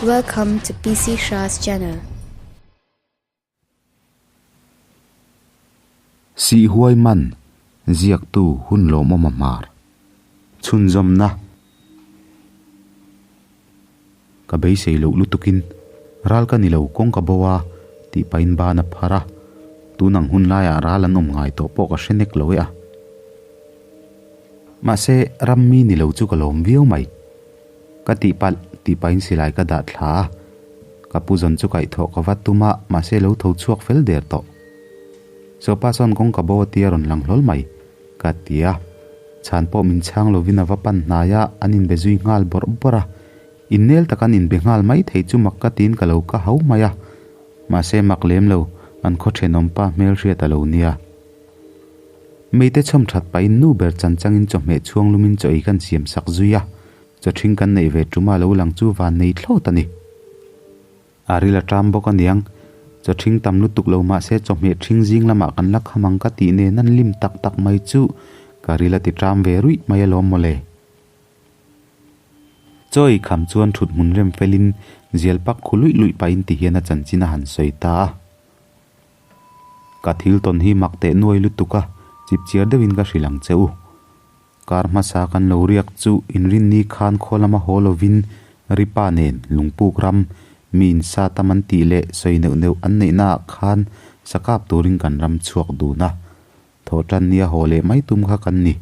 Welcome to PC Shah's channel. Sih huai man, ziaktu hun lawmawm a hmar. Chhunzawmna. Ka beisei loh lutukin, Ral ka ni lo, kawng ka bo a, tih pahin ban a phar a. Tun ang hun laiah ral an awm ngai tawh pawh ka hre nek lo e a. Mahse, ram mi ni lo chu ka lawm viau mai. Ka tihpalh, tih pahin silai ka dah thla a. Ka pu zawn chu kaihthawh ka va tum a, mahse lo tho chhuak fel der tawh. Sopa sawn kawng ka bo a tia rawn lang hlawl mai, ka ti a. Chhan pawh min chhang lovin a va pan hnai a, an inbe zui nghal bawrh bawrh a. Innel tak an inbe nghal mai thei chu mak ka tiin ka lo ka hau mai a. Mahse mak lem lo, an khaw thenawmpa hmelhriat a lo nia. Meite chhawm that pahin nu ber chan changin chawhmeh chhuang lumin chaw ei kan siam sak zui a, chaw thing kan neih ve tuma lo lang chu van nei thlawt a ni. A ril a ṭam bawk aniang, chaw thing tam lutuk lo mahse chawhmeh ṭhing zing lamah kan la kham ang ka tih nen an lim tak tak mai chu ka ril a ti ṭam ve ruih mai alawm mawle. Chaw ei kham chuan ṭhut hmun rem felin zial pak khu luih luih pahin ti hian a chanchin a han sawi ta a. Ka thil tawn hi mak teh nuai lutuk a, chip chiar deuhin ka hrilh ang che u. Kar hmasa kan lo riak chu inrinni khan khaw lama haw lovin Ripa nen Lungpuk ram mi insa tam an tih leh sawi neuh neuh an neihnaah khan sakap turin kan ram chhuak dun a. Thawhtan nia haw leh mai tum kha kan ni.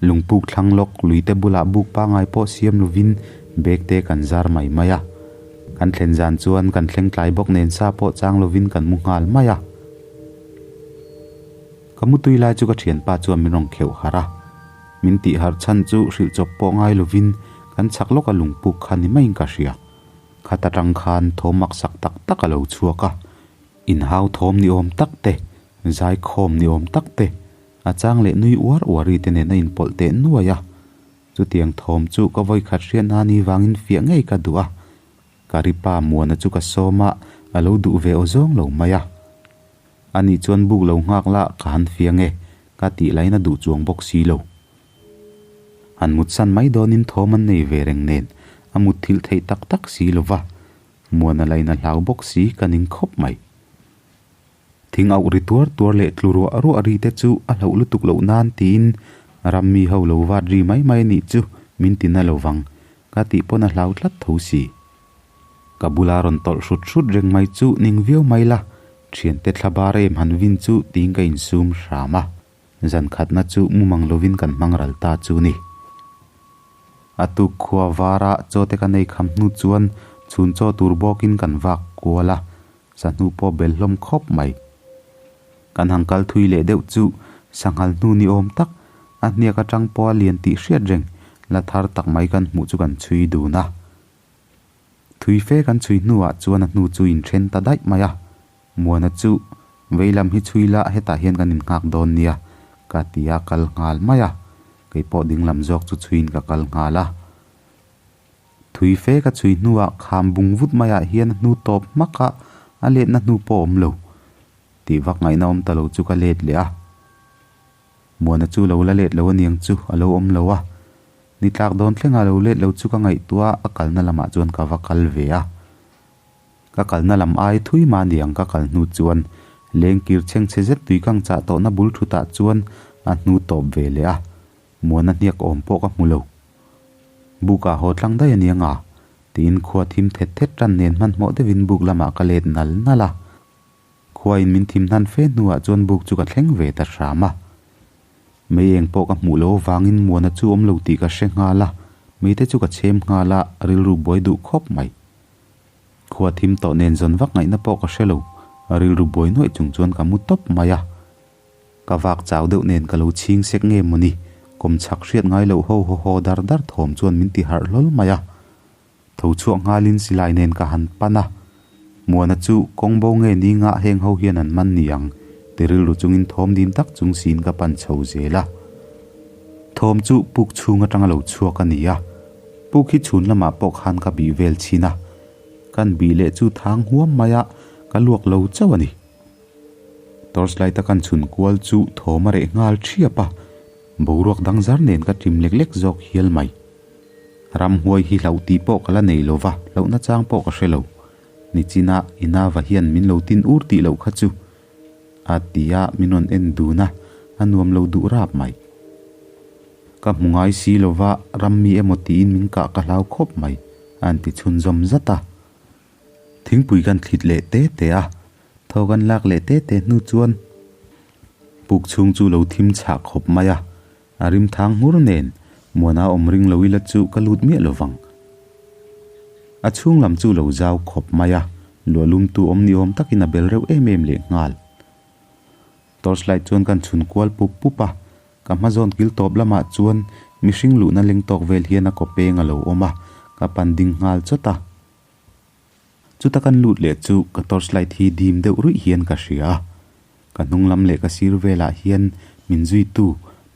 Lungpuk thlang lawk luite bulah buk pangngai pawh siam lovin bag te kan zar mai mai a. Kan thlen zan chuan kan thleng tlai bawk nen sa pawh chang lovin kan mu nghal mai a. Ka mu tui lai chu ka thianpa chuan min rawn kheuh harh a. Min tih harh chhan chu hrilh chawp pawh ngai lovin kan chhak lawka lungpuk kha ni maiin ka hria. Khat atang khan thawm maksak tak tak a lo chhuak a. Inhau thawm ni awm tak te, zaikhawm ni awm tak te, A chang leh nui uar uar ri te nen a inpawlh teh nuai a. Chutiang thawm chu ka vawi khat hriat na ni vangin fiah ngei ka duh a. Ka ri pa Muana chu ka sawm a, a lo duh ve aw zawng lo mai a. Ani chuan buk lo nghak la ka han fiah nge, ka tih lain a duh chuang bawk si lo. Han mutsan mai dawnin thawm an nei ve reng nen a mut thilh theih tak tak si lo va. Muana lain a hlau bawk si ka ning khawp mai. Thing auh ri tuar tuar leh tlu ruah ruah ri te chu a hlauh lutuk loh nan tiin ram mi ho lo vat ri mai mai anih chu min ti na lo vang ka tih pawn a hlau tlat tho si. Ka bula rawn tawlh hrut hrut reng mai chu ning viau mai la, thiante thla bar em han vin chu tiin ka insum hram a, zan khatna chu mumang lovin kan hmang ral ta chu ni. A tuk khua vara chaw te ka nei kham hnu chuan chhun chaw tur bawkin kan vak kual a, Sahnu pawh bel hlawm khawp mai. Kan han kal thui leh deuh chu sanghal hnu ni awm tak, a hniak atang pawha lian tih hriat reng la thar tak mai kan hmuh chu kan chhui dun a. Thui fe kan chhui hnuah chuan a hnu chu inthen ta daih mai a. Muana chu vei lam hi chhui la hetah hian kan innghak dawn nia ka ti a kal nghal mai a. Kei pawh ding lam zawk chu chhuiin ka kal nghal a. Thui fe ka chhui hnuah kham bung vut maiah hian a hnu tawp hmak a, a letna hnu pawh a awm lo. Tih vak ngaihna awm ta lo chu ka let leh a. Muana chu lo la let lo aniang chu a lo awm lo a. Ni tlak dawn thlenga lo let lo chu ka ngaihtuah a, a kalna lamah chuan ka va kal ve a. Ka kalna lam ai thui mah aniang ka kal hnu chuan lengkir chhengchhe zet tui kang chah tawhna bul thutah chuan a hnu tawp ve leh a. Muana hniak awm pawh ka hmu lo. Buk ah haw tlang daih a nia nga? Tiin khua thim thet thet tan nen hmanhmawh deuhin buk lamah ka let nal nal a. Khua in min thim hnan fe hnuah chuan buk chu ka thleng ve ta hram a. Mei eng pawh ka hmuh lo avangin Muana chu awm lo tih ka hre nghal a, mei te chu ka chhem nghal a, rilru buai duh khawp mai. Khua thim tawh nen zawn vak ngaihna pawh ka hre lo, rilru buai nuaih chung chuan ka mu tawp mai a. Ka vak chau deuh nen ka lo chhing sek nge mawni, kawm chhak hriat ngai loh ho haw haw dar dar thawm chuan min ti harh hlawl mai a. Tho chhuak nghalin silai nen ka han pan a. Muana chu kawng bo nge ni ngah heng ho hian an man ni ang ti rilru chungin thawm dim tak chung siin ka pan chho zel a. Thawm chu puk chhung atanga lo chhuak a ni a. Puk hi chhun lamah pawh khan ka bih vel chhin a. Kan bih leh chu thang huam mai a, ka luak lo chauh a ni. Torchlight a kan chhun kual chu thawm a reh nghal thiap a, boruak dang zar nen ka ṭim lek lek zawk hial mai. Ramhuai hi hlauh tih pawh ka la nei lo va, hlauhna chang pawh ka hre lo. Nichina i nava hian min lo tin ur tih loh kha chu. A ti a, min rawn en dun a, a nuam lo duh rap mai. Ka hmu ngai si lo va, ram mi emaw tiin min kah ka hlau khawp mai, a han ti chhunzawm zat a. Thingpui kan thlit leh te te a, thaw kan lak leh te te hnu chuan puk chhung chu lo thim chhah khawp mai a, a rim thang hmur nen Muana awm ring lo ila chu ka lut miah lo vang. A chhung lam chu lo zau khawp mai a, luahlumtu awm ni awm takin a bel reuh em em leh nghal. Torchlight chuan kan chhun kual pup pup a, ka hma zawn kil tawp lamah chuan mihring luhna leng tawk vel hian a kaw peng a lo awm a, ka pan ding nghal chawt a. Chuta kan lut leh chu ka torchlight hi dim deuh ruih hian ka hria a, ka hnung lam leh ka sir velah hian min zuitu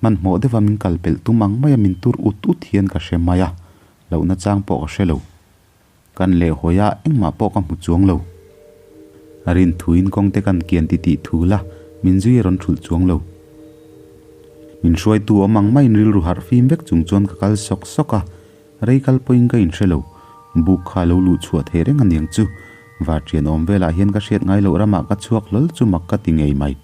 hmanhmawh deuha min kal pelh tum ang maia min tur ut ut hian ka hre mai a, lohna chang pawh ka hre lo. Kan leh hawi a, engmah pawh ka hmu chuang lo. A rin thuin kawng te kan kian ti tih thu la, min zui a rawn thulh chuang lo. Min hruaitu awm ang maiin rilru harh fim vek chung chuan ka kal sawk sawk a, rei kal pawhin ka inhre lo. Buk kha a lo luh chhuah thei reng aniang chu. Varṭian awm velah hian ka hriat ngai loh ramah ka chhuak hlawl chu mak ka ti ngei mai.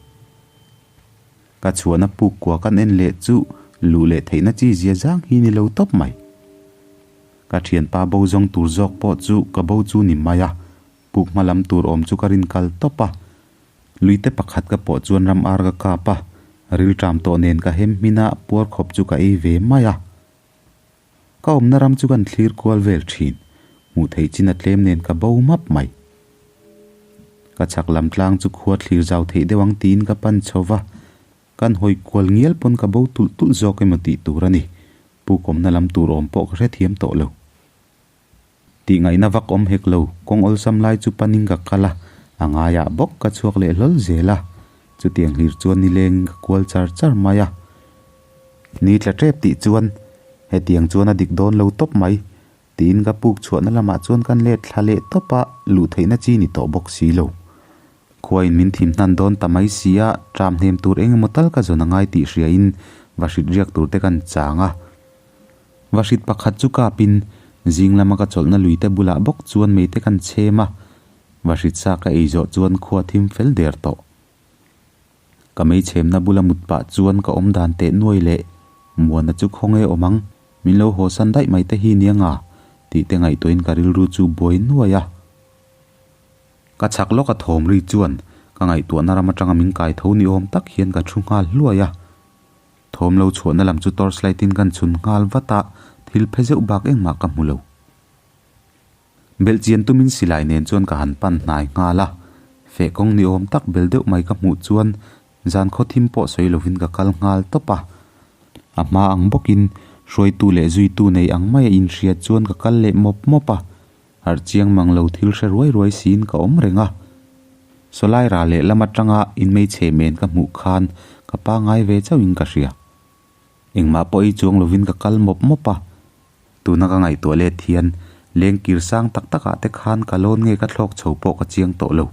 Ka chhuahna puk kua kan en leh chu luh leh theihna chi zia zang hi ni lo tawp mai. Ka thianpa bo zawng tur zawk pawh chu ka bo chu ni mai a, puk hma lam tur awm chu ka rin kal tawp a. Luite pakhat ka pawh chuan ram ar ka kap a, rilṭam tawh nen ka hem hmin a, puar khawp chu ka ei ve mai a. Ka awmna ram chu kan thlir kual vel thin, hmuh theih chin a tlem nen ka bo map mai. Ka chhak lam tlang chu khua thlir zau theih deuh ang tiin ka pan chho va, Kan hawi kual ngial pawn ka bo tulh tulh zawk emaw tih tur a ni. Pu kawmna lam tur awm pawh ka hrethiam tawh lo. Tih ngaihna vak awm hek lo, kawng awlsam lai chu panin ka kal a, a ngaiah bawk ka chhuak leh hlawl zel a. Chutiang hlir chuan nilengin ka kual char char mai a. Ni tla tep tih chuan hetiang chuan a dik dawn lo tawp mai tiin ka puk chhuahna lamah chuan kan let thla leh tawp a, luh theihna chi ni tawh bawk si lo. Khuain min thim hnan dawn ta mai si a, tram hnem tur eng emaw tal ka zawn a ngai tih hriain vahrit riak tur te kan chang a. Vahrit pakhat chu kapin zing lama ka chawlhna lui te bulah bawk chuan mei te kan chhem a, vahrit sa ka ei zawh chuan khua thim fel der tawh. Ka mei chhemna bula mut pah chuan ka awm dan teh nuai leh Muana chu khawnge awm ang, min lo haw san daih mai te hi nia nga tih te ngaihtuahin ka rilru chu buai nuai a. Ka chhak lawk a thawm ri chuan ka ngaihtuahna ram atanga min kai tho ni awm tak hian ka thu nghal hluai a. Thawm lo chhuahna lam chu torch light in kan chhun nghal vat a, thil phe zeuh bak engmah ka hmu lo. Belhchian tumin silai nen chuan ka han pan hnai nghal a, feh kawng ni awm tak bel deuh mai ka hmuh chuan zan khaw thim pawh sawi lovin ka kal nghal tawp a. A hma ang bawkin hruaitu leh zuitu nei ang maia inhria chuan ka kal leh mawp mawp a, harh chiang mang lo thil hre ruai ruai siin ka awm reng a. Sawlai ra leh lam atanga inmeichhe men ka hmuh khan ka pangai ve chauhin ka hria. Engmah pawh ei chuang lovin ka kal mawp mawp a. Tuna ka ngaihtuah let hian leng kir sang tak takah te khan ka lawn nge ka thlawk chho pawh ka chiang tawh lo.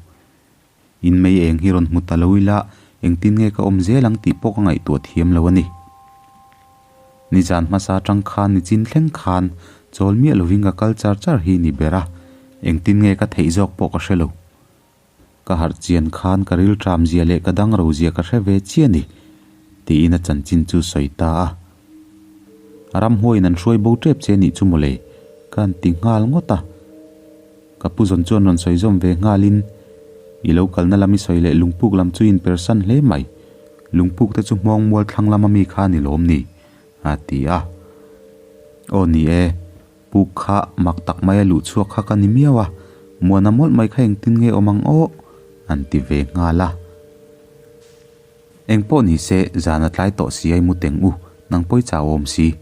In mei eng hi rawn hmu ta lo ila engtin nge ka awm zel ang tih pawh ka ngaihtuah thiam lo a ni. Nizan hmasa atang khan nichin thleng khan chawl miah lovin ka kal char char hi ni ber a, engtin nge ka theih zawk pawh ka hre lo. Ka harh chian khan ka rilṭam zia leh ka dangro zia ka hre ve chiah a ni, tiin a chanchin chu sawi ta a. Ramhuaiin an hruai bo ṭep che nih chu mawle, ka han ti nghal ngawt a. Ka pu zawn chuan rawn sawi zawm ve nghalin, I lo kalna lam i sawi leh lungpuk lam chu inpersan hle mai. Lungpuk te chu hmawng mual thlang lama mi kha a ni lawm ni? a ti a. Aw ni e, puk kha mak tak maia luh chhuak kha ka ni miau a, muana mawlh mai kha engtin nge awm ang aw? an ti ve nghal a. Eng pawh ni se, zan a tlai tawh si a i mu teng u, nang pawi chau awm si,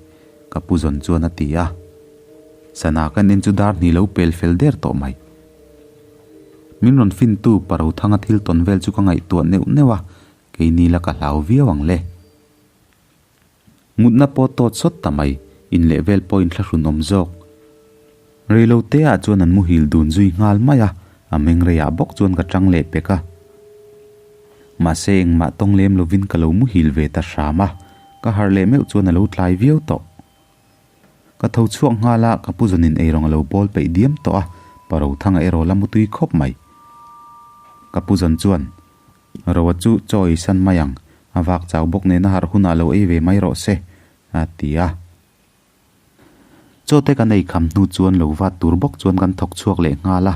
ka pu zawn chuan a ti a. Sana kan en chu dar hnih lo pel fel der tawh mai. Min rawn fintu Parothanga thil tawn vel chu ka ngaihtuah neuh neuh a, keini la ka hlau viau ang le. Mutna pawh tawt sawt ta mai, in leh vel pawh inthlahrun awm zawk. Reilote ah chuan an muhil dun zui nghal mai a, a meng reiah bawk chuan ka tang leh pek a. Mahse engmah tawng lem lovin ka lo muhil ve ta hram a, ka harh leh meuh chuan a lo tlai viau tawh. Ka tho chhuak nghal a, ka pu zawnin eirawng a lo bawl peih diam tawh a, pa Rothanga erawh la mutui khawp mai. Ka pu zawn chuan, Roa chu chaw ei san mai ang, a vak chau bawk nena harh hunah lo ei ve mai rawh se, a ti a. Chaw te kan ei kham hnu chuan lo vat tur bawk chuan kan thawk chhuak leh nghal a,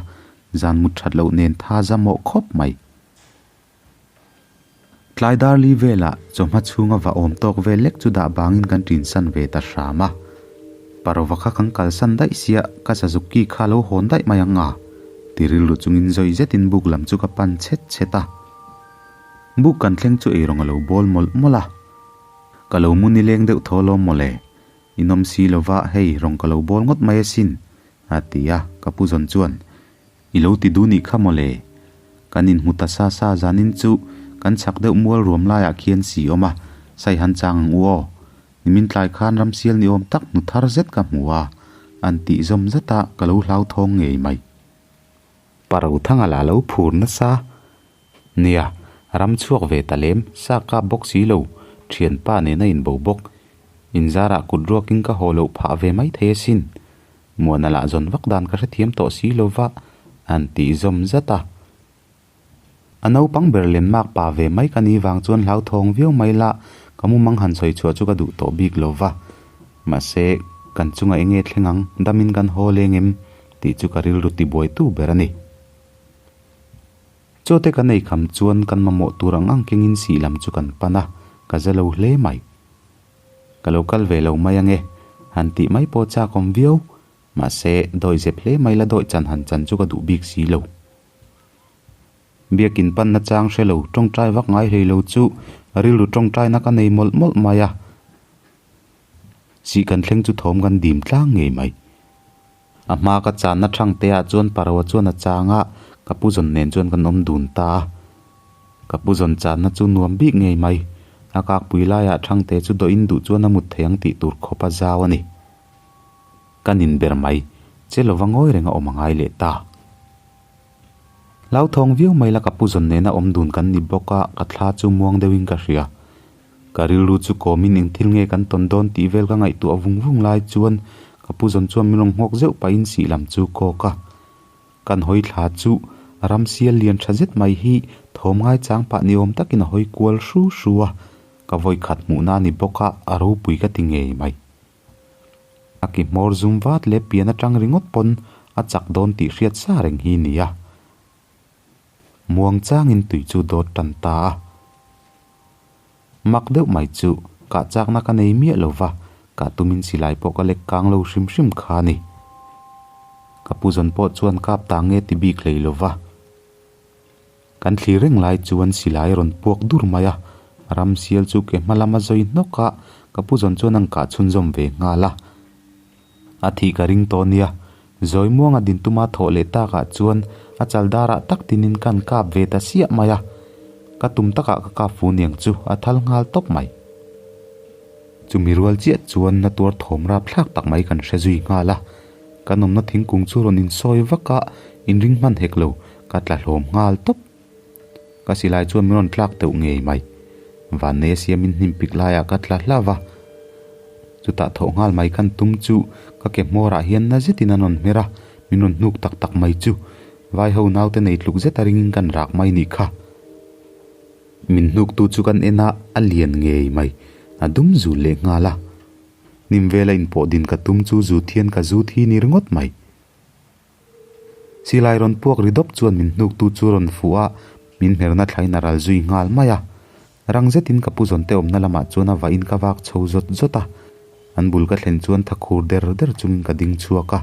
zan mut that loh nen tha za mawh khawp mai. Tlai dar li velah chawhma chhunga va awm tawk vel lek chu dah bangin kan ṭin san ve ta hram a. Parova kha kan kalsan daih sia ka Suzuki kha lo hawn daih mai ang a ti rilru chungin zawi zetin buk lam chu ka pan chhet chhet a. Buk kan thleng chu eirawng a lo bawl mawlh mawlh a. Ka lo mu nileng deuh thaw lawm mawle. I nawm si lova hei rawng ka lo bawl ngawt mai asin a ti a, ka pu zawn chuan I lo ti duh nih kha mawle. Kan inhmu ta sa sa zanin chu kan chhak deuh mual ruam laiah khian si awm a, sai han chang ang u aw. Nimin tlai khan ramsial ni awm tak hnu thar zet ka hmu a, an tih zawm zet a, ka lo hlauthawng ngei mai. Parothanga lah lo phur nasa. Nia, ram chhuak ve ta lem, sa kap bawk si lo, thianpa nena inbo bawk. Inzarah kut ruakin ka haw loh phah ve mai thei asin. Muana lah zawn vak dan ka hrethiam tawh si lo va, an tih zawm zat a. A naupang ber len mak pa ve mai ka ni vang chuan hlauthawng viau mai la, ka mumang han sawi chhuah chu ka duh tawh bik lo va. Mahse, kan chunga enge thleng ang, damin kan haw leng em? tih chu ka rilru tibuaitu ber a ni. Chaw te kan ei kham chuan kan mamawh tur ang ang kengin sih lam chu kan pan a, ka za lo hle mai. Ka lo kal ve lo mai ange, han tih mai pawh chak awm viau, mahse dawi zep hle mai la dawi chan han chan chu ka duh bik si lo. Biakin panna chang hre lo, tawngtai vak ngai hlei lo chu rilru tawngtaina ka nei mawlh mawlh mai a. Sih kan thleng chu thawm kan dim tlang ngei mai. A hma ka channa thangte ah chuan Paroa chuan a chang a, ka pu zawn nen chuan kan awm dun ta a. Ka pu zawn channa chu nuam bik ngei mai. A kakpui laiah thangte chu dawhin duh chuan a mut thei ang tih tur khawp a zau a ni. Ka nin ber mai, che lova ngawi reng a awm a ngai leh ta. Hlauthawng viau mai la ka pu zawn nena awm dun kan ni bawk a, ka thla chu muang deuhin ka hria. Ka rilru chu kawmin eng thil nge kan tawn dawn tih vel ka ngaihtuah vung vung lai chuan ka pu zawn chuan min rawn nghawk zeuh pahin sih lam chu kawk a. Kan hawi thla chu ram sial lian tha zet mai hi thawm ngaichang pah ni awm takin a hawi kual hru hru a, ka vawi khat hmuhna a ni bawk a, a ropui ka ti ngei mai. A ki hmawr zum vat leh pian atang ringawt pawn a chak dawn tih hriat sa reng hi nia. Muang changin tui chu dawt tan ta a. Mak deuh mai chu kah chakna ka nei miah lo va, kah tumin silai pawh ka lek kang lo hrim hrim kha a ni. Ka pu zawn pawh chuan kap ta nge ti bik hlei lo va. Kan thlir reng lai chuan silai a rawn puak dur mai a, ramsial chu ke hma lama zawi hnawk a, ka pu zawn chuan an kah chhunzawm ve nghal a. A thih ka ring tawh nia, zawi muanga din tuma thawh leh takah chuan a chal darah tak tinin kan kap ve ta siah mai a, ka tum takah ka kap fu niang chu a thal nghal tawp mai. Chumi rual chiah chuan na tuar thawm rap thlak tak mai kan hre zui nghal a, kan awmna thingkung chu rawn insawi vak a, inring hman hek lo, ka tla hlawm nghal tawp. Ka silai chuan min rawn tlak deuh ngei mai. Vannei a siamin hnim pik laiah ka tla hlauh va. Chutah thawh nghal mai khan tum chu ka ke hmawrah hian na zetin an rawn hmer a, min rawn hnuk tak tak mai chu. Vai ho naute nei tluk zet a ringin kan rak mai nih kha. Min hnuktu chu kan en a, a lian ngei mai. A dum zul leh nghal a. Hnim vela inpawh din ka tum chu zut hian ka zut hi ni ringawt mai. Silai rawn puak ri dawp chuan min hnuktu chu rawn fuh a, min hmerna thlain a ral zui nghal mai a. Rang zetin ka pu zawnte awmna lamah chuan a vahin ka vak chho zawt zawt a. An bul ka thlen chuan tha khur der der chungin ka ding chhuak a.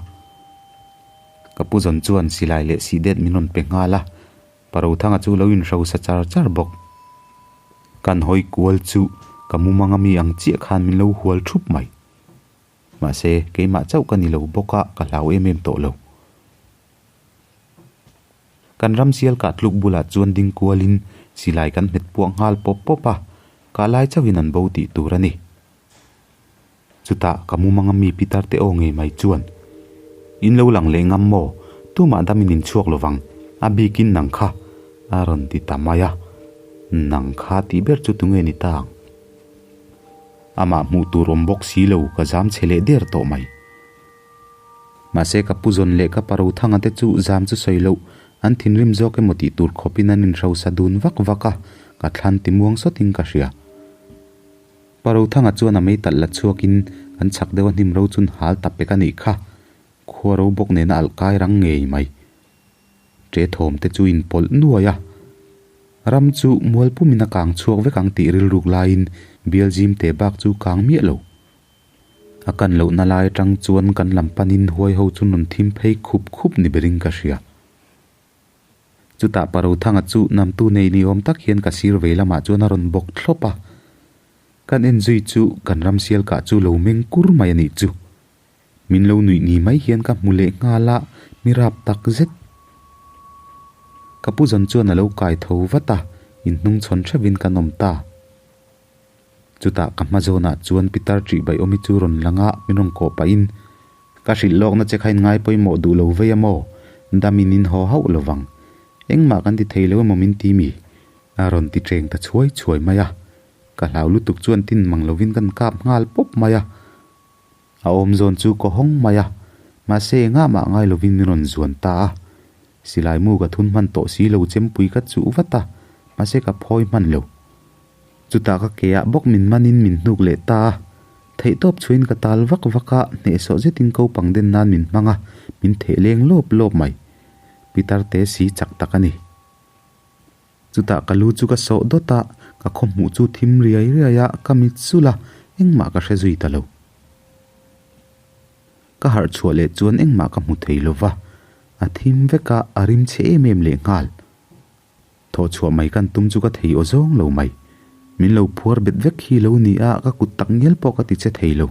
Ka pu zawn chuan silai leh sih det min rawn pe nghal a, Parothanga chu lo inhrosa char char bawk. Kan hawi kual chu ka mumanga mi ang chiah khan min lo hual thup mai. Mahse, keimah chauh ka ni lo bawk a, ka hlau em em tawh lo. Kan ram sial kah tluk bulah chuan ding kualin silai kan hmet puak nghal pawp pawp a, kah lai chauhin an bo tih tur a ni. Chutah ka mumanga mi pitar te aw ngei mai chuan, In lo lang leh ngam maw? Tumah damin in chhuak lovang, a bikin nang kha, a rawn ti ta mai a. Nang kha tih ber chu tunge ni ta ang? Amah hmuh tur awm bawk si lo ka zam chhe leh der tawh mai. Mahse ka pu zawn leh ka pa Rothanga te chu zam chu sawi loh, an thinrim zawk emaw tih tur khawpin an inhrosa dun vak vak a, ka thlan ti muang sawtin ka hria. Pa Rothanga chuan a meitalh la chhuakin kan chhak deuh a hnim ro chun hal ta pek a nih kha, khua ro bawk nena alh kai rang ngei mai. Ṭe thawm te chu inpawlh nuai a, ram chu mual pumin a kang chhuak vek ang tih rilruk laiin bial zim te bak chu kang miah lo. A kan lohna lai atang chuan kan lam panin huai ho chu rawn thim phei khup khup ni berin ka hria. Chutah Parothanga chu namtu nei ni awm tak hian ka sir vei lamah chuan a rawn bawk thlawp a. Kan en zui chu kan ram sial kah chu lo meng kur mai a nih chu. Min lo nuih ni mai hian ka hmu leh nghal a, mi rap tak zet. Ka pu zawn chuan a lo kai tho vat a, inhnung chhawn hreuhin kan awm ta. Chutah ka hma zawnah chuan Pitar ṭihbaiawmi chu rawn lang a, min rawn kawh pahin, Ka hrilh lawkna che kha in ngai pawimawh duh lo vei a maw? Dam in in haw hauh lo vang. Engmah kan ti thei lo emaw min ti mi? A rawn ti ṭeng ta chhuai chhuai mai a. Ka hlau lutuk chuan tin mang lovin kan kap nghal pawp mai a. A awm zawn chu ka hawng mai a, mahse engah mah ngai lovin min rawn zuan ta a. Silai mu ka thun hman tawh si lo chempui ka chuh vat a, mahse ka phawi hman lo. Chutah ka ke ah bawk min manin min hnuk leh ta a, theihtawp chhuain ka tal vak vak a, hnehsawh zetin kopang den nan min hmang a, min theh leng lawp lawp mai. Pitar te si chak tak a ni. Chutah ka lu chu ka sawh dawt a, ka khaw hmuh chu thim riai riai a, ka mit sulh a, engmah ka hre zui ta lo. Ka harh chhuah leh chuan engmah ka hmu thei lo va, a thim vek a, a rim chhe em em leh nghal. Thawh chhuah mai kan tum chu ka thei aw zawng lo mai. Min lo phuar bet vek hi lo ni a, ka kut tak ngial pawh ka ti che thei lo.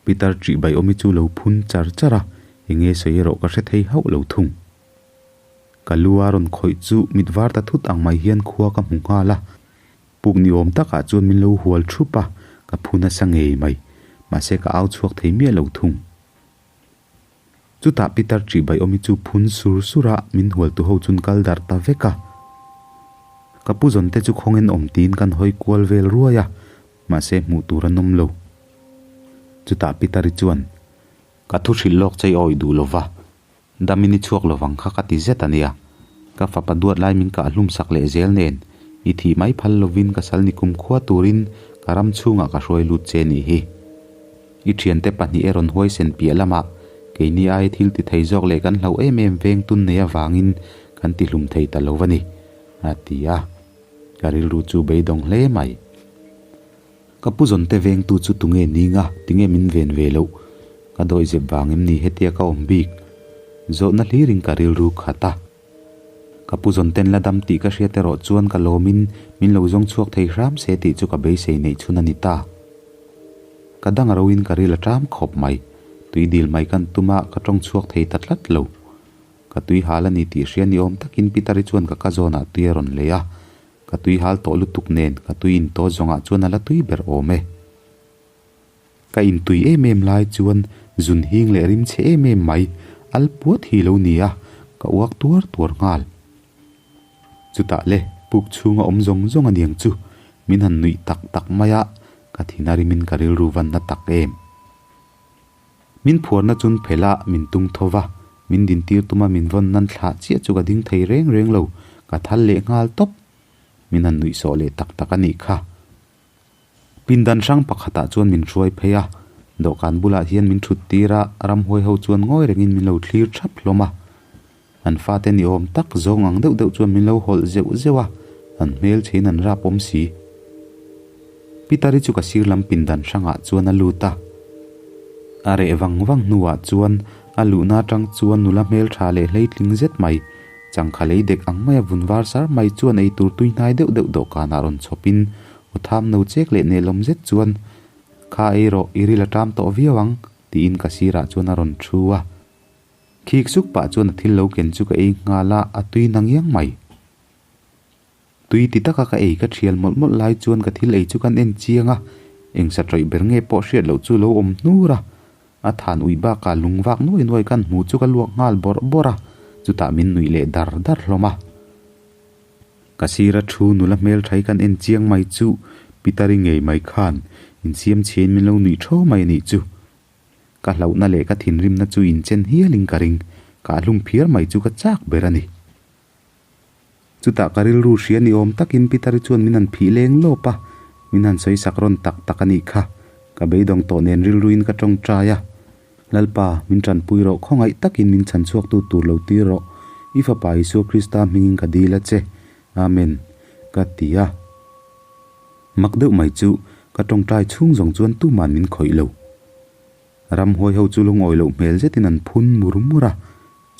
Peter ṭihbaiawmi chu lo phun char char a, enge sawi erawh ka hre thei hauh lo thung. Ka lu a rawn khawih chu mit var ta thut ang mai hian khua ka hmu nghal a, puk ni awm takah chuan min lo hual thup a, ka phu nasa ngei mai, mahse ka au chhuak thei miah lo thung. Chutah Peter ṭihbaiawmi chu phun sur sur a, min hual tu ho chun kal darh ta vek a. Ka pu zawn te chu khawngin awm tiin kan hawi kual vel ruai a, mahse hmuh tur an awm lo. Chutah Peter-i chuan, Ka thu hrilh lawk chei awih duh lo va, Damin i chhuak lovang kha ka ti zet a nia. Ka fapa duat lai min kah hlum sak leh zel nen, i thih mai phal lovin ka sal ni kum khua turin ka ram chhungah ka hruai lut che nih hi. I thiante pahnih e rawn huaisen piah lamah keini ai thil ti thei zawk leh kan hlauh em em veng tun nei avangin kan ti hlum thei ta lo va ni, a ti a. Ka rilru chu beidawng hle mai. Ka pu zawnte vengtu chu tunge ninga, tinge min ven ve loh? Ka dawi zep vang em ni hetia ka awm bik? Zawhna hlirin ka rilru khat a. Ka pu zawnten la dam tih ka hriat erawh chuan ka lawmin min lo zawng chhuak thei hram se tih chu ka beisei neih chhun a ni ta. Ka dang roin ka ril a ṭam khawp mai. Tui dil mai kan tum a, ka ṭawng chhuak thei ta tlat lo. Ka tui hal a ni tih hria ni awm takin Pitari chuan ka ka zawnah tui a rawn lei a. Ka tui hal tawh lutuk nen ka tui in tawh zawngah chuan a la tui ber awm e. Ka in tui em em lai chuan zun hing leh rim chhe em em mai al puat hi lo ni a, ka uak tuar tuar nghal. Chutah le puk chhunga awm zawng zawng a niang chu min han nuih tak tak mai a, ka thin a rimin ka rilru van na tak em. Min phuarna chun phelh a, min tung tho va, min dintir tuma min vawn nan thlah chiah chu ka ding thei reng reng lo, ka thal leh nghal tawp. Min han nuih sawh leh tak tak a nih kha. Pindan hrang pakhatah chuan min hruai phei a, dawhkan bulah hian min thut tir a, ramhuai ho chuan ngawi rengin min lo thlir thap hlawm a. An fate ni awm tak zawng ang deuh deuh chuan min lo hawlh zeuh zeuh a, an hmel chhein an rap awm si. Pitari chu ka sir lam pindan hrangah chuan a lut a. A reh vang vang hnuah chuan a luhna atang chuan nula hmeltha leh hleitling zet mai, changkha lei dek ang maia vun var sar mai chuan eitur tui hnai deuh deuh dawhkanah rawn chhawpin aw tham no chek leh nelawm zet chuan, Kha ei rawh, i ril a ṭam tawh viau ang, tiin ka sirah chuan a rawn thu a. Khik suk pah chuan a thil lo ken chu ka ei nghal a, a tui na ngiang mai. Tui ti taka ka ei ka thial mawlh mawlh lai chuan ka thil ei chu kan en chiang a, eng sa tawih ber nge pawh hriat loh chu lo awm hnur a. A than uih bakah lung vak nuai nuai kan hmuh chu ka luak nghal bawrh bawrh a, chutah min nuih leh dar dar hlawm a. Ka sira thu nula hmelthai kan en chiang mai chu Pitari ngei mai khan insiam chhiain min lo nuih tho mai a nih chu. Ka hlauhna leh ka thinrimna chu inchen hialin ka ring, ka hlum phiar mai chu ka chak ber a ni. Chutah ka rilru hria ni awm takin Pitari chuan min han phih leng lawp a, min han sawi sak rawn tak tak a nih kha. Ka beidawng tawh nen rilruin ka tawngtai a, Lalpa, min tanpui rawh, khawngaih takin min chhan chhuaktu tur lo tir rawh, i Fapa Isua Krista hmingin ka dil a che. Amen, ka ti a. Mak deuh mai chu, ka tawngtai chhung zawng chuan tuman min khawih lo. Ramhuai ho chu lungawi loh hmel zetin an phun mur mur a,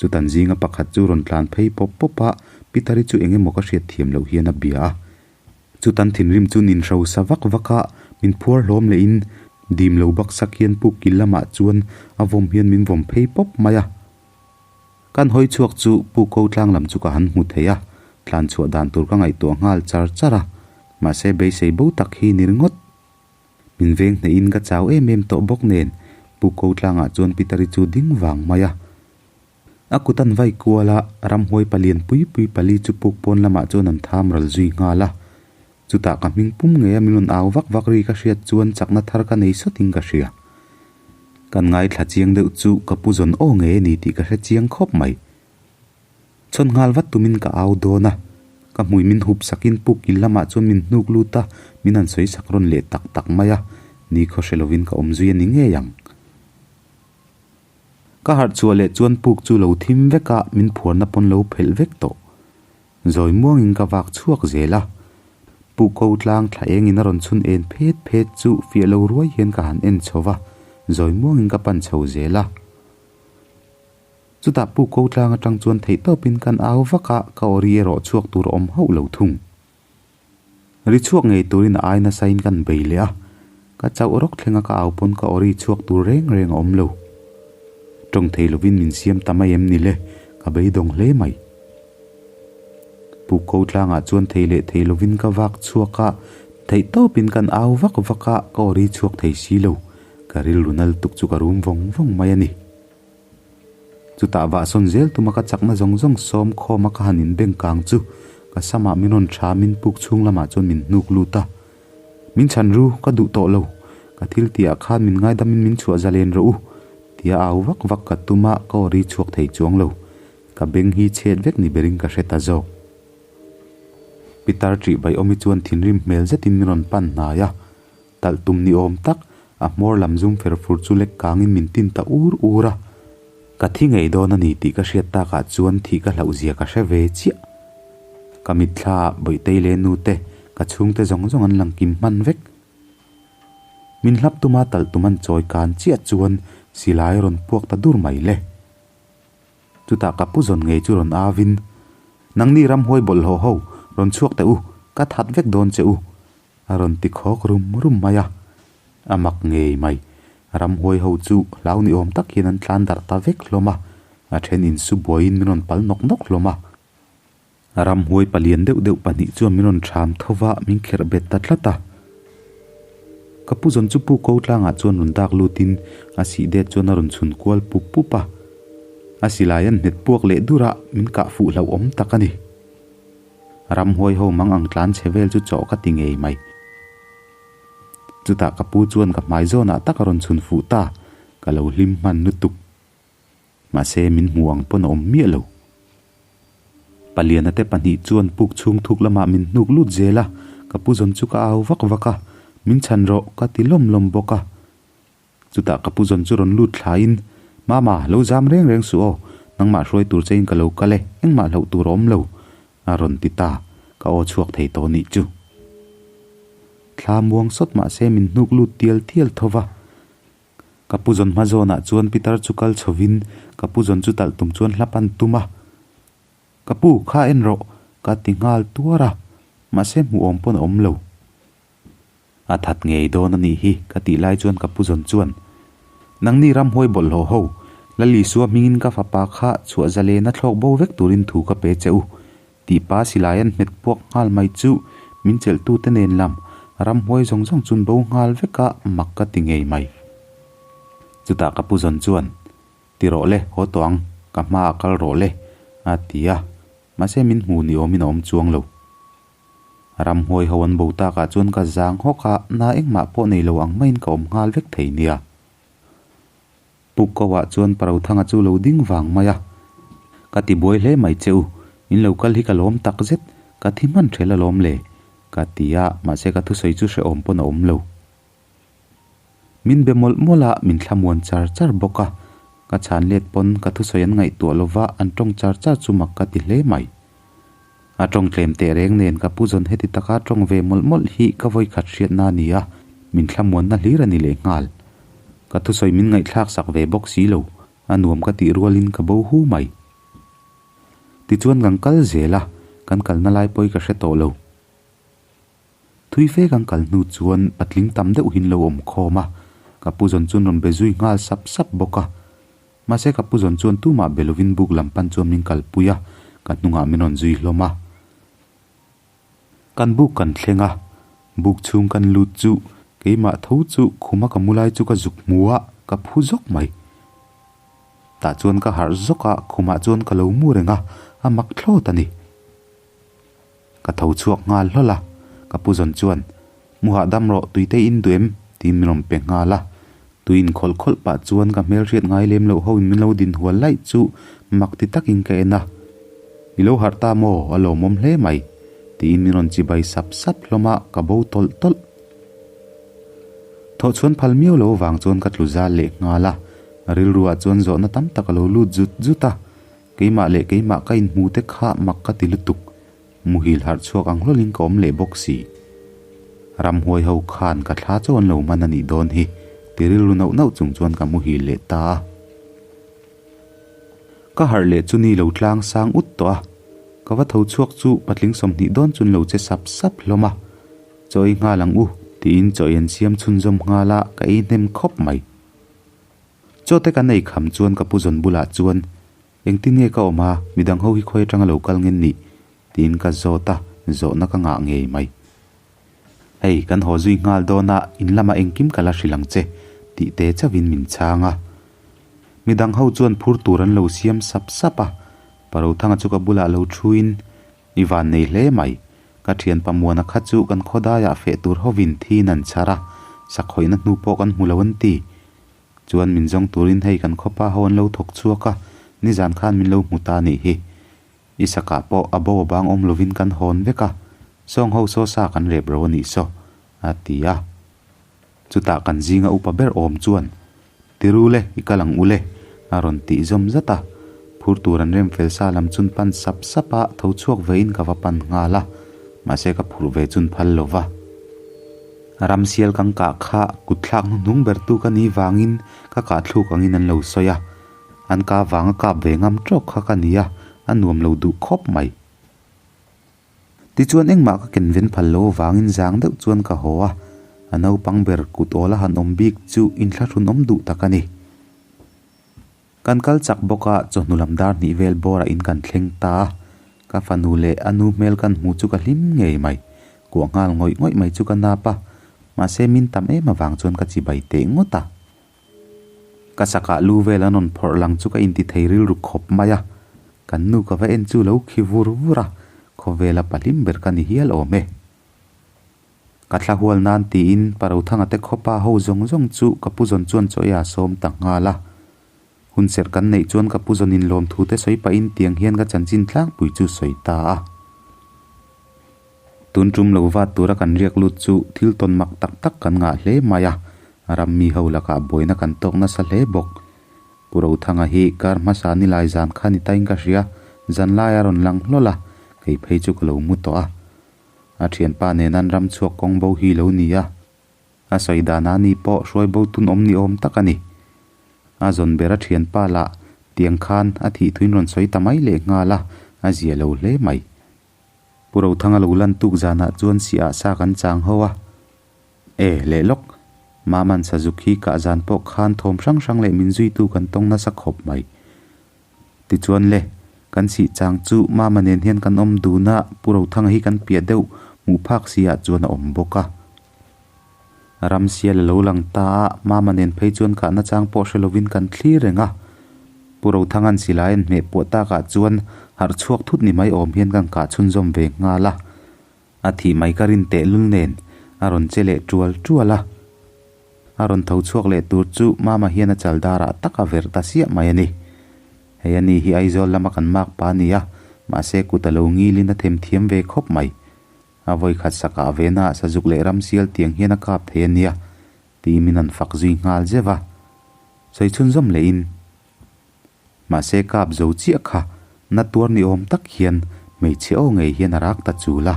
chutan zinga pakhat chu rawn tlan phei pawp pawp a, Pitari chu eng emaw ka hriat thiam loh hian a bia a. Chutan thinrim chu nin hrosa vak vak a, min phuar hlawm lehin dim lo baksak hian puk kil lamah chuan a vawm hian min vawm phei pawp mai a. Kan hawi chhuak chu Pu Ko tlang lam chu ka han hmu thei a, tlan chhuah dan tur ka ngaihtuah nghal char char a, mahse beisei bo tak hi ni ringawt. Min veng hnehin ka chau em em tawh bawk nen Pu Ko tlangah chuan Pitari chu ding vang mai a. A kut an vai kual a, ramhuai palian pui pui pali chu puk pawn lamah chuan an tham ral zui nghal a. Chutah ka hming pum ngei a min rawn au vak vak ri ka hriat chuan chakna thar ka nei sawtin ka hria. Kan ngaithla chiang deuh chu ka pu zawn aw ngei a ni tih ka hre chiang khawp mai. Chhawn nghal vat tumin ka au dawn a, ka hmui min hup sakin puk kil lamah chuan min hnuk lut a, min han sawi sak rawn leh tak tak mai a, ni khaw hre lovin ka awm zui a ni ngei ang. Ka harh chhuah leh chuan puk chu lo thim vek a, min phuarna pawn lo phelh vek tawh. Zawi muangin ka vak chhuak zel a, Pu Ko tlang thla engin a rawn chhun en phet phet chu fiah lo ruai hian ka han en chho va, zawi muangin ka pan chho zel a. Chutah Pu Ko tlang atang chuan theihtawpin kan au vak a, ka awri erawh chhuak tur a awm hauh lo thung. Ri chhuak ngei turin a ai nasain kan bei leh a, ka chauh rawk thlenga ka au pawn ka awri chhuak tur reng reng a awm lo. Tawng thei lovin min siam ta mai em ni le, ka beidawng hle mai. Pu Ko tlangah chuan thei leh thei lovin ka vak chhuak a, theih tawpin kan au vak vak a, ka awri chhuak thei si lo, ka rilru nal tuk chu ka rum vawng vawng mai a ni. Chutah vahsawn zel tuma ka chakna zawng zawng sawm khawma ka han inbeng kang chu ka samah min rawn tha min puk chhung lamah chuan min hnuk lut a. Min chhan ru, ka duh tawh lo. Ka thil tihah khan min ngaidamin min chhuah zalen rawh u, tia au vak vak ka tum a, ka aw ri chhuak thei chuang lo. Ka beng hi chhet vek ni berin ka hre ta zawk. Pitar ṭih Baiawmi chuan thinrim hmel zetin min rawn pan hnai a. Talh tum ni awm tak, a hmawr lam zum fer fur chu lek kangin min tin ta ur ur a. Ka thi ngei dawn a ni tih ka hriat takah chuan thih ka hlauh zia ka hre ve chiah. Ka mitthla ah Bawihtei leh nute, ka chhungte zawng zawng an lang kim hman vek. Min hlap tuma talh tum an chawi kan chiah chuan silai a rawn puak ta dur mai le. Chutah ka pu zawn ngei chu rawn avin, Nangni ramhuai bawlhhlawh ho, rawn chhuak teh u, ka that vek dawn che u, A rawn ti khawk rum rum mai a, a mak ngei mai. Ramhuai ho chu hlau ni awm tak hian an tlan darh ta vek hlawm a, a then insu buaiin min rawn pal nawk nawk hlawm a. Ramhuai palian deuh deuh pahnih chuan min rawn ṭham tho va, min kherh bet ta tlat a. Ka pu zawn chu pu ko tlangah chuan rawn dak lutin a sih det chuan a rawn chhun kual pup pup a. A silai an hmet puak leh dur a, min kah fuh hlauhawm tak a ni. Ramhuai ho mang ang tlan chhe vel chu chawh ka ti ngei mai. Chutah ka pu chuan ka hmai zawnah tak a rawn chhun fuh ta, ka lo hlim hman lutuk. Mahse min hmu ang pawn a awm miah lo. Paliana te pahnih chuan puk chhung thuk lamah min hnuk lut zel a, ka pu zawn chu ka au vak vak a, min chhan rawh ka ti lawm lawm bawk a. Chutah ka pu zawn chu rawn lut thlain, Mama, lo zam reng reng suh aw, nangmah hruai tur chein ka lo kal e, engmah hlauh tur a awm lo, a rawn ti ta, ka aw chhuak thei tawh nih chu. Thla muang sawt mah se min hnuk lut tial tial tho va. Ka pu zawn hma zawnah chuan Pitar chu kal chhovin ka pu zawn chu talh tum chuan hla pan tum a. Ka pu, kha en rawh, ka ti nghal tuar a, mahse hmuh awm pawn a awm lo. A that ngei dawn a nih hi, ka tih lai chuan ka pu zawn chuan, Nangni ramhuai bawlhhlawh ho, Lal Isua hmingin ka fapa kha chhuah zalena thlawk bo vek turin thu ka pe che u, tih pa silai an hmet puak nghal mai chu min chelhtute nen lam ramhuai zawng zawng chun bo nghal vek a mak ka ti ngei mai. Chutah ka pu zawn chuan, Ti rawh le, haw tawh ang, ka hmaah kal rawh le, a ti a, mahse min hmu ni awmin a awm chuang lo. Ramhuai ho an bo takah chuan ka zang hawk a, na engmah pawh nei lo ang maiin ka awm nghal vek thei nia. Puk ko ah chuan Parothanga chu lo ding vang mai a. Ka ti buai hle mai che u, in lo kal hi ka lawm tak zet, ka thi hman ṭhel alawm le, ka ti a, mahse ka thusawi chu hrehawm pawn a awm lo. Min be mawlh mawlh a, min thlamuan char char bawk a, ka chhan let pawn ka thusawi an ngaihtuah lova an tawng char char chu mak ka ti hle mai. A tawng tlem teh reng nen ka pu zawn heti taka tawng ve mawlh mawlh hi ka vawikhat hriatna a ni a, min thlamuanna hlir a ni lehnghal. Ka thusawi min ngaihthlak sak ve bawk si lo, a nuam ka tih rualin ka bo hu mai. Tichuan kan kal zel a, kan kalna lai pawi ka hre tawh lo. Thui fe kan kal hnu chuan patling tam deuh hin lo awm khawm a, ka pu zawn chuan rawn be zui nghal sap sap bawk a. Mahse ka pu zawn chuan tumah be lovin buk lam pan chuan min kalpui a, ka hnungah min rawn zui hlawm a. Kan buk kan thleng a, buk chhung kan lut chu keimah tho chu khuma ka mu lai chu ka zuk hmu a, ka phu zawk mai. Tah chuan ka harh zawk a, khumah chuan ka lo mu reng a, a mak thlawt a ni. Ka tho chhuak nghal hlawl a, ka pu zawn chuan, Mu hahdam rawh, tuite in duh em? tiin min rawn pe nghal a. Tui in khawlh khawlh pah chuan ka hmelhriat ngai lem loh ho in min lo din hual laih chu mak ti takin ka en a. I lo harh ta maw? A lawmawm hle mai, tiin min rawn chibai sap sap hlawm a, ka bo tawlh tawlh. Thawhchhuan phal miau lo vang chuan ka tlu zal leh nghal a, rilruah chuan zawhna tam tak a lo lut zut zut a. Keimah leh keimah ka inhmu te kha mak ka ti lutuk. Muhil harh chhuak ang hlawlin ka awm leh bawk si. Ramhuai ho khan ka thla chu an lo man a nih dawn hi, ti rilru nauh nauh chung chuan ka muhil leh ta a. Ka harh leh chu ni lo tlang sang ut tawh a. Ka va tho chhuak chu patling 20 dawn chun lo che sap sap hlawm a. Chaw ei nghal ang u, tiin chaw ei an siam chhunzawm nghal a, ka ei hnem khawp mai. Chaw te kan ei kham chuan ka pu zawn bulah chuan, Engtin nge ka awm a, midang ho hi khawi atanga lo kal ngen nih? tiin ka zawt a, zawhna ka ngah ngei mai. Hei, kan haw zui nghal dawn a, in lamah engkim ka la hrilh ang che, tih te chauhin min chhang a. Midang ho chuan phur tur an lo siam sap sap a, Parothanga chu ka bulah lo thuin, I van nei hle mai. Ka thian Pamuana kha chu kan khawdaiah feh tur hovin thi nan chhar a, sakhawihna hnu pawh kan hmu lo an ti. Chuan min zawng turin hei kan khawpa ho an lo thawk chhuak a, nizan khan min lo hmu ta nih hi. I sakah pawh a bo a bang awm lovin kan hawn vek a, sawng ho saw sa kan rep ro a nih saw, a ti a. Chutah kan zinga upa ber awm chuan, Tiru le, i kal ang u le, a rawn tih zawm zat a. Phur tur an rem fel sa lam chun pan sap sap a, tho chhuak vein ka va pan nghal a, mahse ka phurh ve chun phal lo va. Ramsial kan kah kha kut thlak hnuhnung ber tu ka ni vangin ka kah thluk angin an lo sawi a, an kah vanga kap ve ngam tawk kha ka ni a, a nuam lo duh khawp mai. Tichuan engmah ka ken ven phal lo avangin zang deuh chuan ka haw a, a naupang ber kut awl a han awm bik chu inthlahrun awm duh tak a ni. Kan kal chak bawk a, chawhnu lam dar hnih vel bawrah in kan thleng ta a, ka fanu leh a nu hmel kan hmu chu ka hlim ngei mai. Kuah nghal ngawih ngawih mai chu ka nap a, mahse min tam em avang chuan ka chibai teh ngawt a. Ka sakah lu vel an rawn phawrh lang chu ka inti thei rilru khawp mai a, kan nu ka va en chu lo khi vur vur a, khawvela pahlim ber ka ni hial awm e. Ka thla hual nan tiin Parothanga te khawpa ho zawng zawng chu ka pu zawn chuan chaw ei a sawm ta nghal a. Hun serh kan neih chuan ka pu zawn in lawmthu te sawi pahin tiang hian ka chanchin tlangpui chu sawi ta a. Tun tum lo vat tura kan riak lut chu thil tawn mak tak tak kan ngah hle mai a, ram mi ho lakah buaina kan tawk nasa hle bawk. Pu Rothanga hi kar hmasa ni lai zan kha ni tain ka hria, zan lai a rawn lang hlawl a, kei phei chu ka lo mu tawh a. A thianpa nen an ram chhuak kawng bo hi lo ni a, a sawi dan a ni pawh hruai bo tun awm ni awm tak a ni. A zawn ber a thianpa lah tiang khan a thih thuin rawn sawi ta mai leh nghal a, a zia lo hle mai. Pu Rothanga lo lan tuk zanah chuan siah sa kan chang ho a. E, leh lawk. Maman Sazuk hi kah zan pawh khan thawm hrang hrang leh min zuitu kan tawng nasa khawp mai. Tichuan le, kan sih chang chu Mama nen hian kan awm dun a, Pu Rothanga hi kan piah deuh hmuh phak si ah chuan a awm bawk a. Ramsial a lo lang ta a, Mama nen phei chuan kahna chang pawh hre lovin kan thlir reng a. Pu Rothanga'n silai an hmeh puah takah chuan harh chhuak thut ni mai awm hian kan kah chhunzawm ve nghal a. A thih mai ka rin tehlul nen a rawn che leh tual tual a. A rawn tho chhuak leh tur chu Mama hian a chal darah tak a verh ta siah mai a ni. Hei a ni hi Aizawl lama kan mak pa a ni a, mahse kut a lo ngilin a themthiam ve khawp mai. A vawikhat sakah vena sazuk leh ramsial tiang hian a kap thei a nia tih min han fak zui nghal zeuh a. Sawi chhunzawm lehin, Mahse kap zo chiah kha na tuar ni awm tak hian hmeichhe aw ngei hian a rak ta chul a.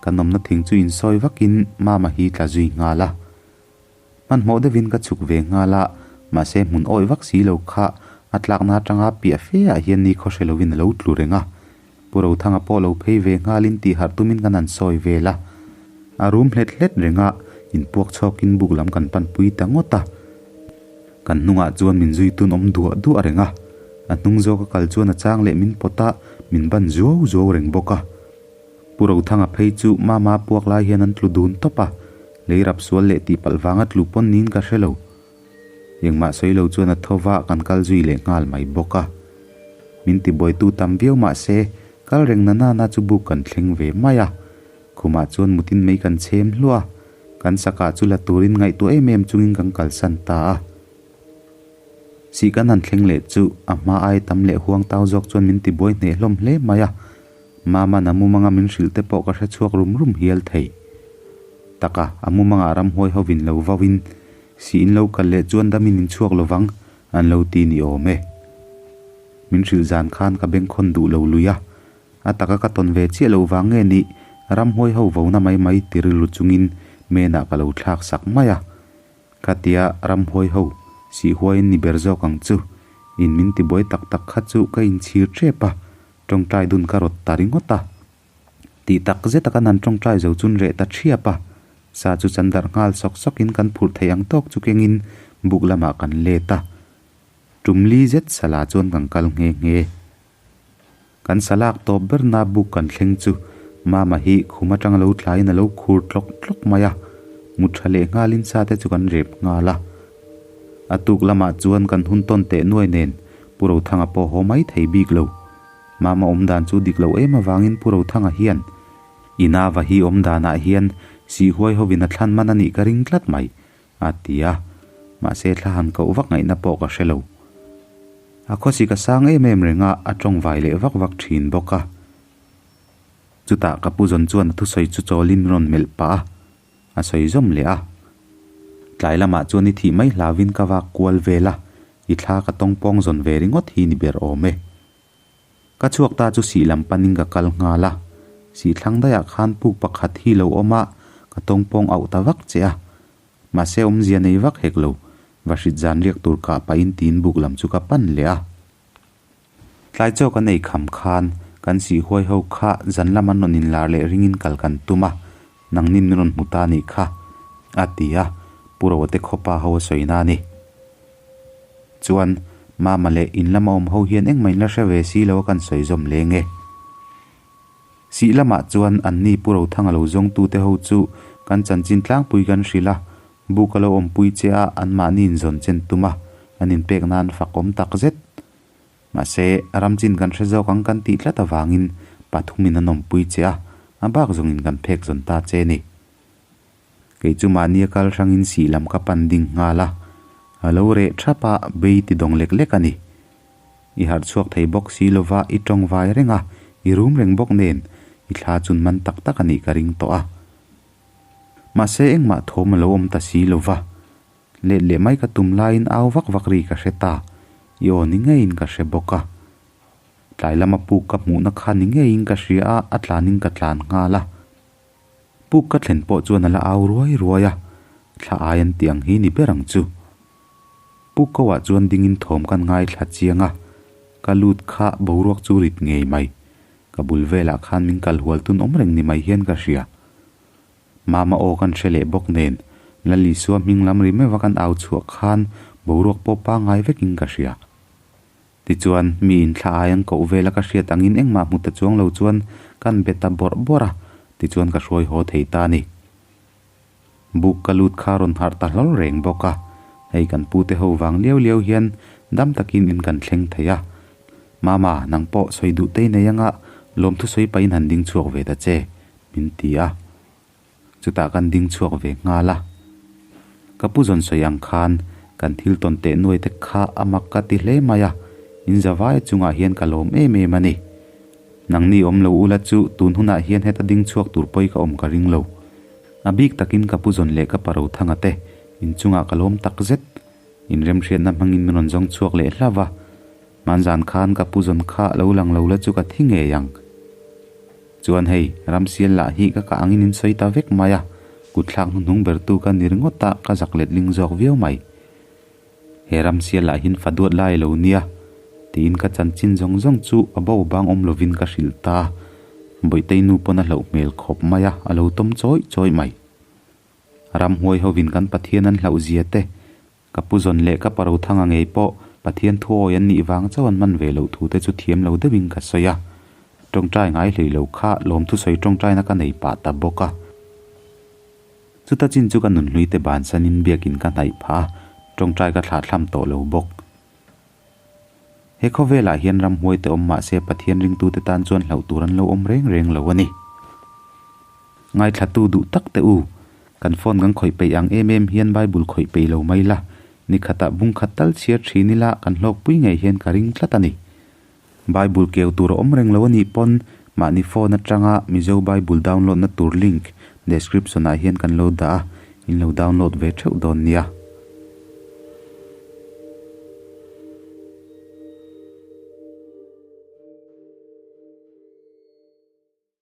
Kan awmna thing chu insawi vakin Mama hi tla zui nghal a. Hmanhmawh deuhin ka chhuk ve nghal a, mahse hmun awih vak si lo kha a tlakna atanga piah fe ah hian ni khaw hre lovin a lo tlu reng a. Pu Rothanga pawh lo phei ve nghalin tih harh tumin kan han sawi vel a. A rum hlet hlet reng a, inpuak chhawkin buk lam kan panpui ta ngawt a. Kan hnungah chuan min zui tun awm duah duah reng a, a hnung zawka kal chuan a chang leh min pawt a, min ban zuau zuau reng bawk a. Pu Rothanga phei chu Mama puak lai hian an tlu dun tawp a, lei rap sual leh tih palh vanga tlu pawn niin ka hre lo. Engmah sawi lo chuan a tho va kan kal zui leh nghal mai bawk a. Min tibuaitu tam viau mah se, kal reng na nana chu buk kan thleng ve mai a. Khumah chuan mutin mei kan chhem hluah a, kan sakah chu la turin ngaihtuah em em chungin kan kalsan ta a. Sih kan han thleng leh chu a hma ai tam leh huang tau zawk chuan min tibuai hneh hlawm hle mai a, Mama'n a mumanga min hrilh te pawh ka hre chhuak rum rum hial thei. Taka, a mumangah ramhuai hovin lo vauin, sih in lo kal leh chuan damin in chhuak lovang, an lo ti ni awm e. Min hrilh zan khan ka bengkhawn duh lo lui a, a taka ka tawn ve chiah loh vang nge nih ramhuai ho vona mai mai ti rilru chungin menah ka lo thlak sak mai a. Khatia ramhuai ho sih huaiin ni ber zawk ang chu, in min tibuai tak tak kha chu ka inchhir tep a, tawngtai dun ka rawt ta ringawt a. Tih tak zeta kan han tawngtai zo chun reh ta thiap a, sa chu chan darh nghal sawk sawkin kan phurh theih ang tawk chu kengin buk lamah kan let a. Tum li zet sala chuan kan kal nghe nghe. Kan salak tawp berna buk kan thleng chu Mama hi khum atanga lo tlain a lo khur tlawk tlawk mai a, mut tha leh nghalin sa te chu kan rep nghal a. A tuk lamah chuan kan hun tawn teh nuai nen Pu Rothanga pawh haw mai thei bik lo. Mama awm dan chu dik lo em avangin Pu Rothanga hian Ina va hi awm danah hian sihhuai hovin a thlan man a nih ka ring tlat mai a ti a, mahse thla han koh vak ngaihna pawh ka hre lo. A khawsik a sang em em reng a, a tawng vai leh vak vak thin bawk a. Chutah ka pu zawn chuan a thusawi chu chawlin rawn melh pah a, a sawi zawm leh a. Tlai lamah chuan i thih mai hlauvin ka vak kual vel a, i thla ka tawng pawng zawn ve ringawt hi ni ber awm e. Ka chhuak ta chu sih lam panin ka kal nghal a, sih thlang daiah khan puk pakhat hi lo awm a, ka tawng pawng auh ta vak che a. Mahse awmzia nei vak hek lo, va hrit zan riak tur kah pahin tiin buk lam chu ka pan leh a. Tlai chaw kan ei kham khan kan sih huai ho kha zan lam an rawn inlar leh ringin kal kan tum a, nangnin min rawn hmu ta nih kha, a ti a, Pu Roate khawpa ho a sawi na a ni. Chuan, Mama leh in lama awm ho hian engmah in la hre ve si lo a kan sawi zawm leng e. Sih lamah chuan anni Pu Rothanga lo zawngtute ho chu kan chanchin tlangpui kan hrilh a, buk a lo awmpui che a anmahni inzawn chen tum a, an inpek nan fak awm tak zet. Mahse, ramchin kan hre zawk ang kan tih tlat avangin pathumin an awmpui che a, a bak zawngin kan phek zawn ta che ni. Kei chu mahnia kal hrangin sih lam ka pan ding nghal a, a lo reh thap a, bei ti dawng lek lek a ni. I harh chhuak thei bawk si lova i tawng vai reng a, i rum reng bawk nen i thla chun man tak tak a nih ka ring tawh a. Mahse engmah thawm a lo awm ta si lova, let leh mai ka tum laiin au vak vak ri ka hre ta, i aw ni ngeiin ka hre bawk a. Tlai lama puk ka hmuhna kha ni ngeiin ka hria a, a tlanin ka tlan nghal a. Puk ka thlen pawh chuan a la au ruai ruai a, thla ai an tih ang hi ni ber ang chu. Puk ko ah chuan dingin thawm kan ngaithla chiang a, ka lut kha boruak chu rit ngei mai. Ka bul velah khan min kal hual tun awm reng ni mai hian ka hria. Mama aw kan hre leh bawk nen, Lalisua hming lam ri meuh a kan au chhuah khan boruak pawh pangngai vekin ka hria. Tichuan, mi in thla ai an koh vela ka hriat angin engmah hmu ta chuang lo chuan kan be ta bawrh bawrh a, tichuan ka hruai haw thei ta a ni. Buk ka lut kha rawn harh ta hlawl reng bawk a, hei kan pute ho vang liau liau hian dam takin in kan thleng thei a. Mama, nang pawh sawi duh tei nei anga lawmthu sawi pahin han ding chhuak ve ta che, min ti a. Chutah kan ding chhuak ve nghal a. Ka pu zawn sawi ang khan kan thil tawn teh nuai te kha a mak ka ti hle mai a, in zavai chungah hian ka lawm em em a ni. Nangni awm lo ula chu tun hunah hian heta ding chhuak tur pawi ka awm ka ring lo. A bik takin ka pu zawn leh ka pa Rothanga te inchungah ka lawm tak zet. Inremhriatna hmangin min rawn zawng chhuak leh hlauh va. Hmanzan khan ka pu zawn kha lo lang lo la chu ka thi ngei ang. Chuan hei, ramsial lah hi ka kah angin in sawi ta vek mai a, kutthlak hnuhnung bertu ka ni ringawt a, ka zak letling zawk viau mai. He ramsial lah hin fa duat lai lo nia, tiin ka chanchin zawng zawng chu a bo bang awm lovin ka hrilh ta a, Bawihtei nu pawn a hlauh hmel khawp mai a, a lo tawm chawi chawi mai. Ramhuai hovin kan Pathian an hlauh zia te, Ka pu zawn leh ka pa Rothanga ngei pawh Pathian thuawi an nih vang chauh an man ve loh thu te chu thiam lo deuhin ka sawi a. Tawngtai ngai hlei lo kha lawmthusawi tawngtaina ka nei pah ta bawk a. Chuta chin chu ka nunhlui te bansanin biakin ka hnaih phah a, tawngtai ka thlahthlam tawh lo bawk. He khawvelah hian ramhuai te awm mahse Pathian ringtute tan chuan hlauh tur an lo awm reng reng lo a ni. Ngaithlatu duh tak teh u, kan phone kan khawih peih ang em em hian Bible khawih peih lo mai la, nikhatah bung khat tal chhiar thin ila kan hlawkpui ngei hian ka ring tlat a ni. Bible keu tur a awm reng lo a nih pawn mahni phone atanga Mizo Bible download na tur link description ah hian kan lo dah a, in lo download ve theuh dawn nia.